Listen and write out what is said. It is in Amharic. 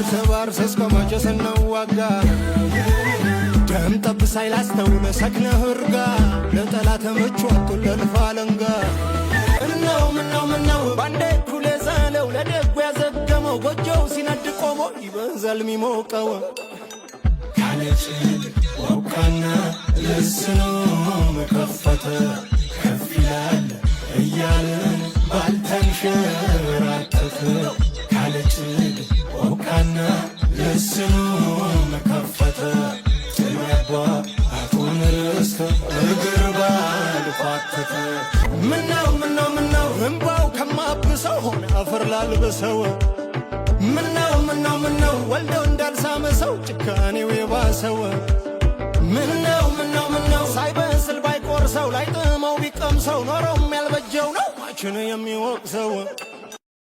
እርስ በርስ እስከ መቼ ስንዋጋ? ደም ጠብ ሳይላስተውል ሰክነህ እርጋ። ለጠላት ምቹ አትሁን አለንጋ። ምነው ምነው ምነው ባንዴ እኩል የዛለው፣ ለደጉ ያዘገመው፣ ጎጆው ሲነድ ቆሞ ይበዛል ሚሞቀው። ካለጭድ ወቃና ልስኑ ከፈተ፣ ከፍ ይላል እያልን ባልተንሸራተተ። ካለጭድ ወቃና ልስኑ ከፈተ፣ ጥሎ ያባቱን ርስት እግር ባልኳተተ። ምነው ምነው ምነው እምባው ከማብሰው ሆነ አፈር ላልብሰው። ምነው ምነው ምነው ወልደው እንዳልሳመ ሰው ጭካኔው የባሰው። ምነው ምነው ምነው ሳይበስል ባይቆርሰው፣ ላይጥመው ቢቀምሰው፣ ኖሮም ያልበጀው ነው ሟችን የሚወቅሰው።